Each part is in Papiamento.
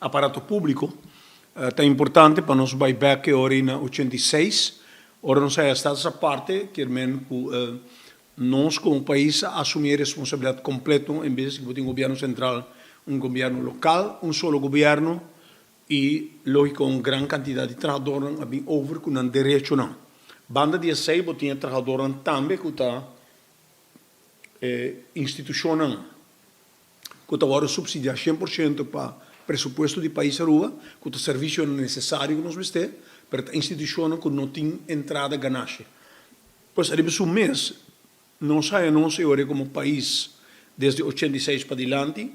Aparato públiko. Ta importante pa nos bai bèk e ora ei na 86, ora nos a haya Status Aparte, kier men ku nos komo pais a asumí e responsabilidat kompleto en bes di bo tin gobièrnu sentral, un gobièrnu lokal, un solo gobièrnu i lógiko un gran kantidat di trahadornan a bin over ku nan derechonan. Banda di esei bo tin e trahadornan tambe ku ta e institushonnan ku ta wòrdu supsidiá 100% pa presupuesto di pais Aruba, ku ta servisionan nesesario ku nos mester, pero ta institushonnan ku no tin entrada ganashi. Pues ariba su mes nos haya nos e ora komo pais desde 86 padilanti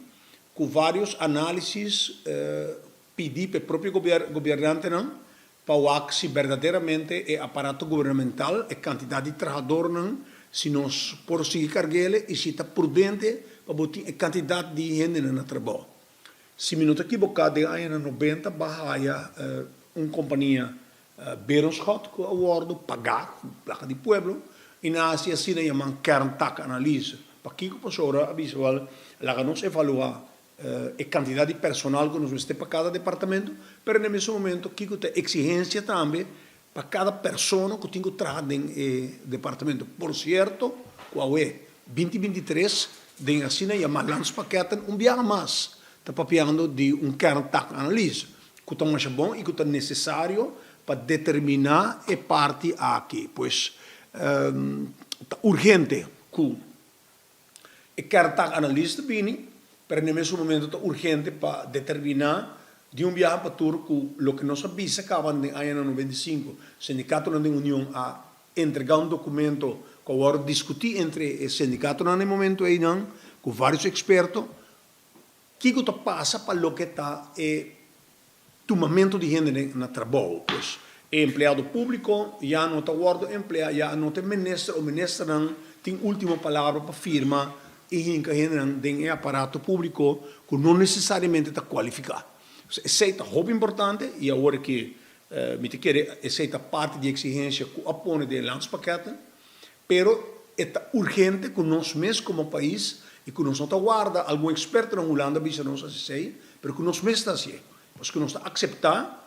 ku vários análisis pidi pa e propio gobiernantenan pa wak si berdaderamente e aparato gubernamental, e kantidat di trahadornan, si nos por sigui karg'ele i si ta prudente pa bo tin e kantidat di hendenan na trabou. Si mi no ta kiboká den añanan 90 bo a haya un kompania Berenschot ku a wòrdu pagá ku plaka di pueblo i nan a hasi asina yaman kerntaakanalyse. Pakiko? Pasobra a bisa wèl laga nos evaluá e kantidat di personal ku nos mester pa kada departamento, pero na e mesun momento kiko ta e eksigensia tambe pa kada persona ku tin ku traha den e departamento. Por sierto ku awe 2023 den asina yamá landspakketten un biaha mas ta papiando di un kerntaakanalyse ku ta masha bon i ku ta nesesario pa determiná e parti aki. Pues ta urgente ku e kerntaakanalyse ta bini, pero na e mesun momento ta urgente pa determiná di un biaha pa tur ku loke nos a bisa kaba den añanan 95, sindikatonan den Union a entregá un dokumento ku a wòrdu diskutí entre e sindikatonan na e momento einan ku vários eksperto, kiko ta pasa pa loke ta e tumamentu di hende na trabou. Pues e empleado públiko ya no ta wòrdu empleá, ya no ta e minister o ministernan tin último palabra pa firma i hinka hendenan den e aparato públiko ku no nesesariamente ta kualifiká. Pues esei ta hopi importante i awor ke mi ta kere esei ta parti di e eksigensia ku a pone den e landspakketten. Pero e ta urgente ku nos mes komo pais i ku nos no ta warda algun ekspertonan Hulanda bisa nos hasi esei, pero ku nos mes ta hasié. Pasobra ku nos ta akseptá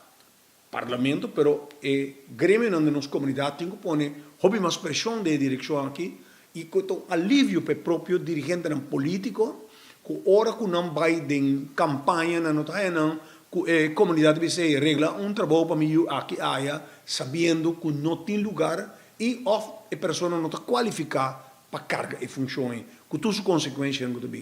Parlamento, pero e gremionan den nos komunidat tin ku pone hopi mas preshon den e direkshon aki i ku ta un alivio pa e propio dirigentenan polítiko ku ora ku nan bai den kampaña nan no ta haña nan ku e komunidat ta bisa ei regla un trabou pa mi yu aki aya sabiendo ku no tin lugar i òf e persona no ta kualifiká pa karga e funshon ei, ku tur su konsekuenshanan ku ta bin.